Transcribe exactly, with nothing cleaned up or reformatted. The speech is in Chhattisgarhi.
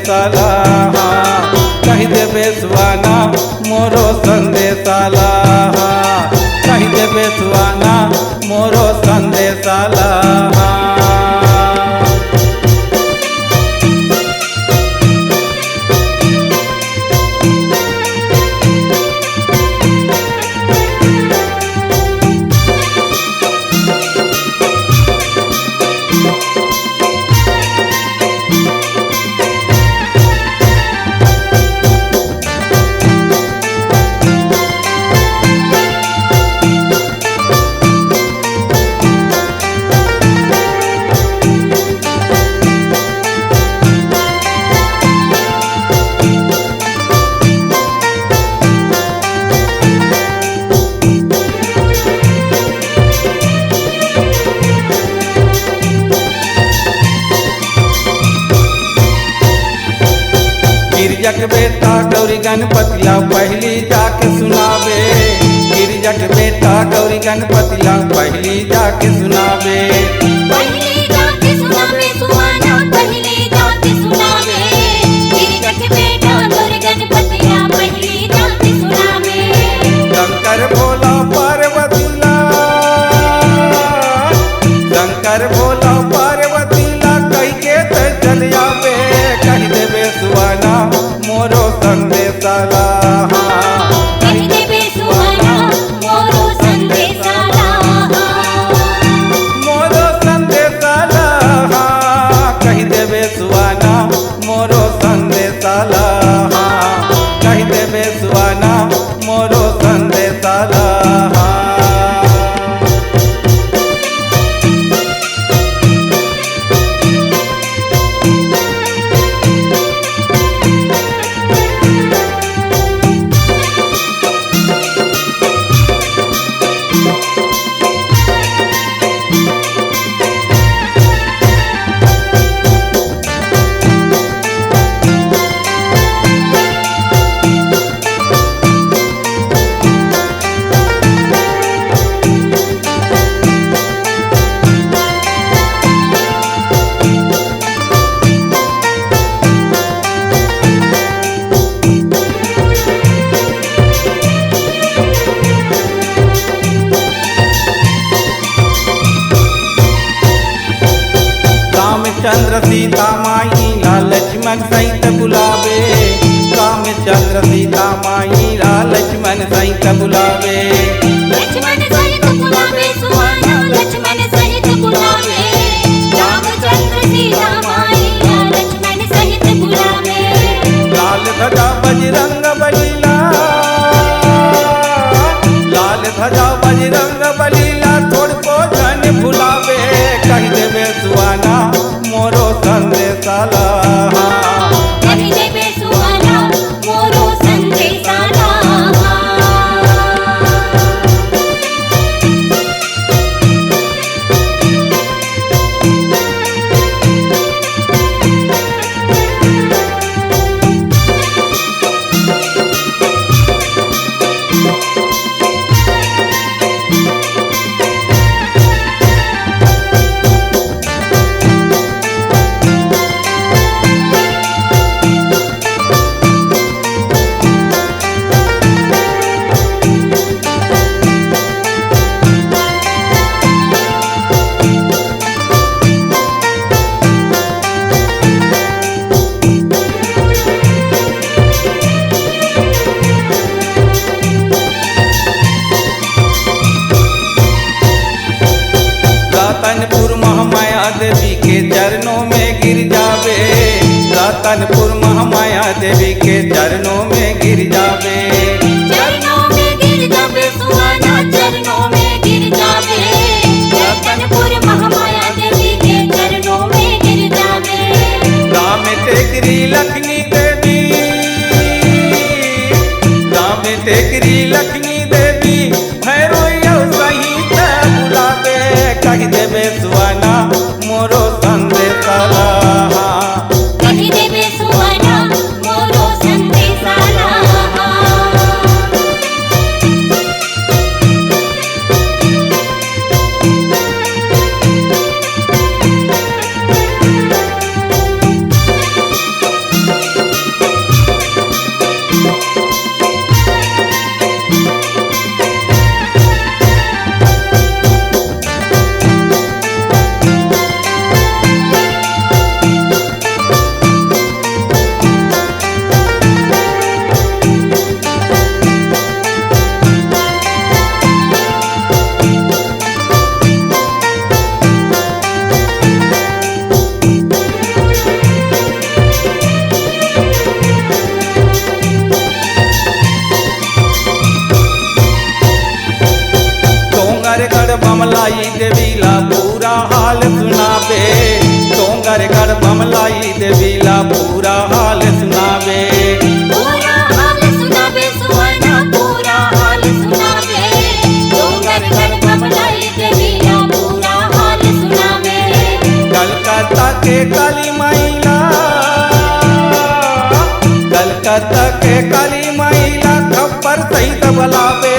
साला, हाँ, कहि देबे सुहाना मोरो संदेशाला, हाँ, कहि देबे सुहाना मोरो संदेशाला, हाँ। गिरजक बेटा गौरी गणपति ला पहिली जाके सुनावे, गिरजक बेटा गौरी गणपति ला पहिली जाके सुनावे। पहिली जाके सुनावे सुहाना, पहिली जाके सुनावे। गिरजक बेटा गौरी गणपति ला पहिली जाके सुनावे। शंकर भोला पार्वती ला, शंकर भोला पार्वती ला कहि के तैं चल आबे, कहि देबे सुहाना मोरो संदेशाला, हाँ। कहि देबे सुहाना मोरो संदेशाला, हाँ। मोरो संदेशाला, हाँ। कहि देबे सुहाना मोरो संदेशाला, हाँ। कहि देबे सुहाना मोरो संदेशाला, हाँ। रामचंद्र सीता माई ला लक्ष्मण सहित बुलावे, रामचंद्र सीता माई ला लक्ष्मण सहित बुलावे। लक्ष्मण सहित बुलावे सुहाना, लक्ष्मण सहित बुलावे। रामचंद्र सीता माई ला लक्ष्मण सहित बुलावे। लाल ध्वजा बजरंग बली ला, लाल ध्वजा बजरंग बली ला थोड़को झन भुलावे। कहि देबे सुहाना मोरो संदेशाला, हाँ। कहि देबे सुहाना मोरो संदेशाला, हाँ। रतनपुर महामाया देवी के चरणों में गिर जावे, रतनपुर महामाया देवी के चरणों में गिर जावे। चरणों में गिर जावे सुहाना, चरणों में गिर जावे। रतनपुर महामाया देवी के चरणों में गिर जावे। राम टेकरी लखनी देवी, राम टेकरी लखनी देवी, भैरो यौ सहित बुलावे। कहि देबे सुहाना मोरो संदेशाला, हाँ। कहि देबे सुहाना मोरो संदेशाला, हाँ। कलकत्ता के काली माई ला थप्पड़ सहित बलाबे।